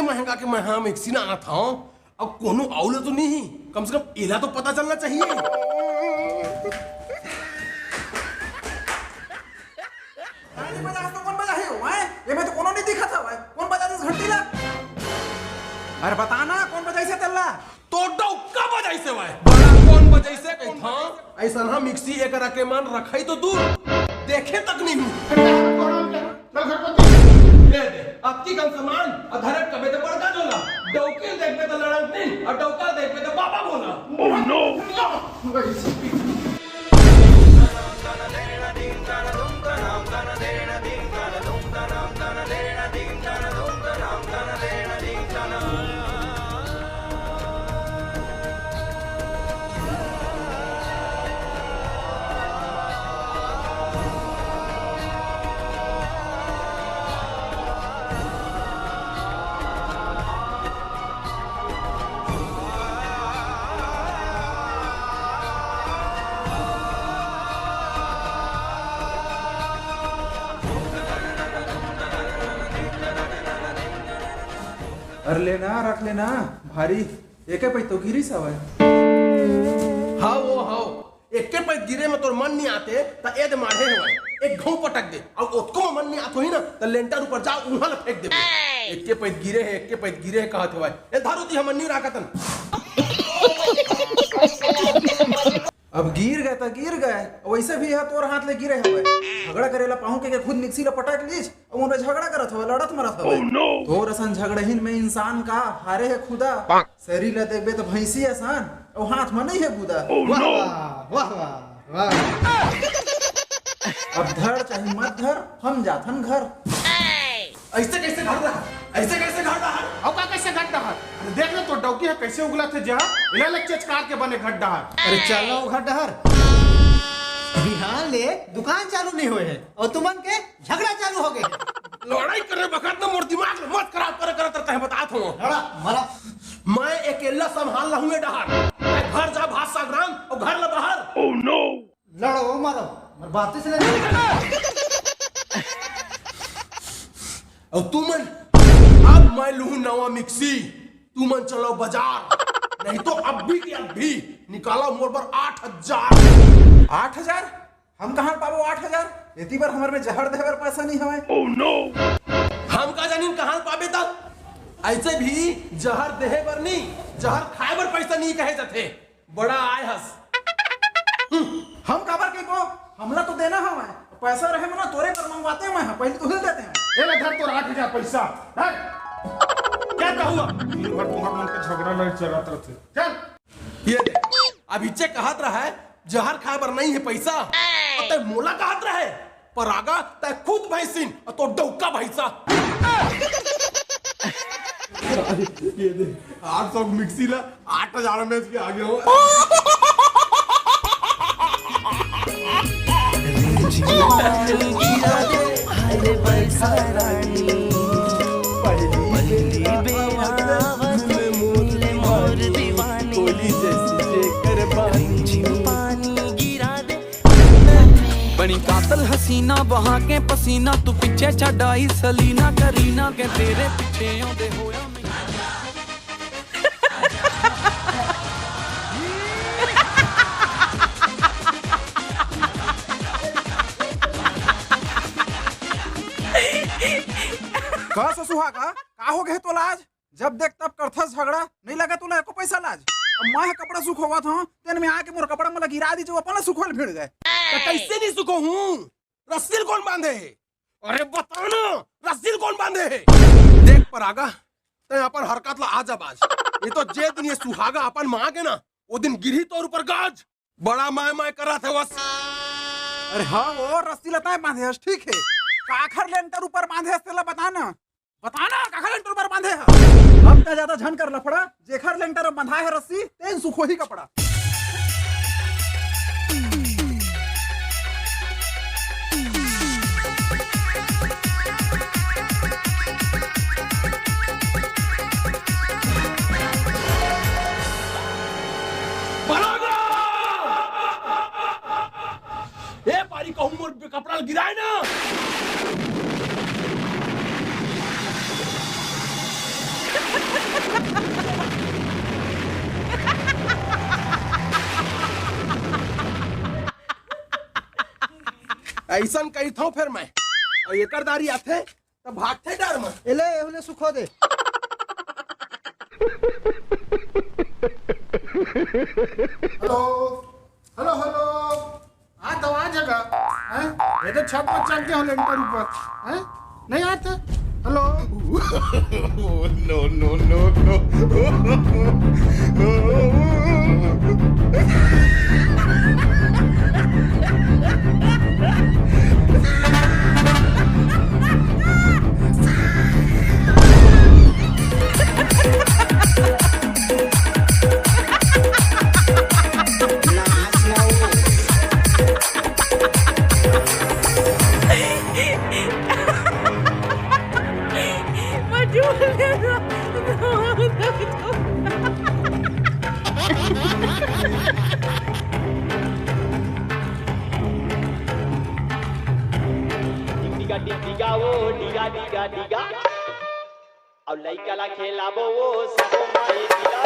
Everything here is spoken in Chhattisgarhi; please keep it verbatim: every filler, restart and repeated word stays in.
महंगा के मैं हा मिक्सी लानत हंव, अब कोनो अउ ला तो नहीं, कम से कम एला तो पता चलना चाहिए। अरे बजाइस तो कोन बजाइस हे, हैं? एमे तो कोनो नहीं दिखत हवय। कोन बजाइस घंटी ला? अरे बता ना, कोन बजाइस हे तेला? तो डौका बजाइस हे भाई। बड़ा कोन बजाइस हे कहिथंव? अइसन हा मिक्सी एकरा के मन रखई तो दूर, देखे तक नहीं हूँ। ले दे, अतकी कन समान, अउ धरे कबे ते बड़का झोला। डौकी ल देखबे त लड़ंग नहीं, अउ डौका ल देखबे त बाबा भोला। Oh no! अरे लेना, रख लेना, भारी एके पइत तो गिरिस हवय। हाव वो, हाव। एके पइत गिरे म तोर मन नइ आते, त ए दे माढ़े हवय। एक घांव पटक दे, अउ ओतको म मन नइ आत होही न, त लेंटर ऊपर जा, उहां ल फेंक दे। एके पइत गिरे हे, एके पइत गिरे हे कहत हवय। ए धारू ती हमन नइ राखतन। अब गिर गय त गिर गय, वइसे भी ए ह तोर हाथ ले गिरे हवय। झगड़ा करे ला पाहूं के, के खुद मिक्सी ला पटक लीस, अउ ओमे झगड़ा करत हवय, लड़त मरत हवय। Oh no! तोर असन झगड़हिन में इंसान का हारे हे खुदा। शरीर ला देखबे त भैंसी असन, अउ हाथ म नइ हे गुदा। Oh no! वाह, वाह, वाह, वाह। अब धर चाहे मत धर, हम जाथन घर। अइसे कइसे घर डहर? अइसे कइसे घर डहर? अउ का कइसे घर डहर? अरे देख ना, तोर डौकी ह कइसे उगलत हे, जा एला ले चेचकार के बने घर डहर। अरे चल ना ओ घर डहर। बिहान ले दुकान चालू नइ होय हे, अउ तुमन के झगड़ा चालू हो गे। लड़ई करे बखत ना मोर दिमाग ल मत खराब करे, करत रहते हैं, बतात हंव। लड़ा, मरा। मैं अकेल्ला संभाल लहूं ए डहर। तैं घर जा भात साग रांध अउ घर ला बहार। Oh no! लड़ो, मरो, मोर बात से ले। अउ तुमन, अब मैं लूहूं नवा मिक्सी, तुमन चलो बजार, नहीं तो अभी के अभी निकालो मोर बर आठ हजार। आठ हजार? हम कहां पाबो आठ हजार? एती बर हमर में जहर देहे बर पैसा नइ हवय। Oh no! हम का जानिन कहां पाबे त? अइसे भी जहर देहे बर नइ, जहर खाए बर पैसा नइ कहे जाथे। बड़ा आय हस। हम काबर कहिबो? हमला तो देना हवय। पैसा रहे म ना तोरे बर मंगवातेंव मैं, पहली तो हिल देतेंव। ए ले धर तोर आठ हजार पैसा। धर। का कहूं? दिन भर तुंहर मन के झगड़ा लड़ चलत रथे। चल। ये दे, अभी चेक कहत रहे, जहर खाए बर नइ हे पैसा। अउ तैं मोला कहत रहे, परागा, तैं खुद भैंसिन, अउ तोर डौका भैंसा। ये दे, आठ सौ मिक्सी ला आठ हजार में बेच के आ गया हूँ। बनी कातल हसीना, बहा के पसीना, तू पीछे छड़ाई सलीना, करीना के तेरे पीछे आंदे होया। का ससुहा का? का हो गए तोला आज? जब देख तब करथस झगड़ा, नइ लगे तोला एको पैसा लाज। अब मैं ह कपड़ा सुखोवत हंव, तेन में आके मोर कपड़ा मोला गिरा दीस, अपन ला सुखोल भिड़ गए। त कइसे नइ सुखोहूं? रस्सी ल कोन बांधे हे? अरे बता ना, रस्सी ल कोन बांधे हे? देख परागा, तैं अपन हरकत ला आ जा बाज। ये तो जे दिन ये सुहागा अपन मां गे ना, वो दिन गिरही तोर ऊपर गाज। बड़ा माय माय करत हवस। अरे हां वो रस्सी ला तैं बांधे हस, ठीक हे। काखर लेंटर ऊपर बांधे हस तेला बता ना। बता ना, काखर लेंटर ऊपर बांधे हस? अब तैं ज्यादा झन कर लफड़ा, जेखर लेंटर म बंधाय हे रस्सी, तेन सुखोही कपड़ा। ए पारी कहूं मोर कपड़ा ल गिराय ना। अइसन कहिथंव फेर मैं। अउ एकर दारी आथे, त भागथे डर म। एले, एहू ले सुखो दे। Hello, hello, hello. आ तो आ जगह, हैं? ये तो छत पर चढ़ के हो लेंटर ऊपर, हैं? नहीं आते? Hello. No, no, no, no। डिगा डिगा ओ डिगा डिगा डिगा। अउ लइका ला खेलाबो ओ सबो माई डिगा।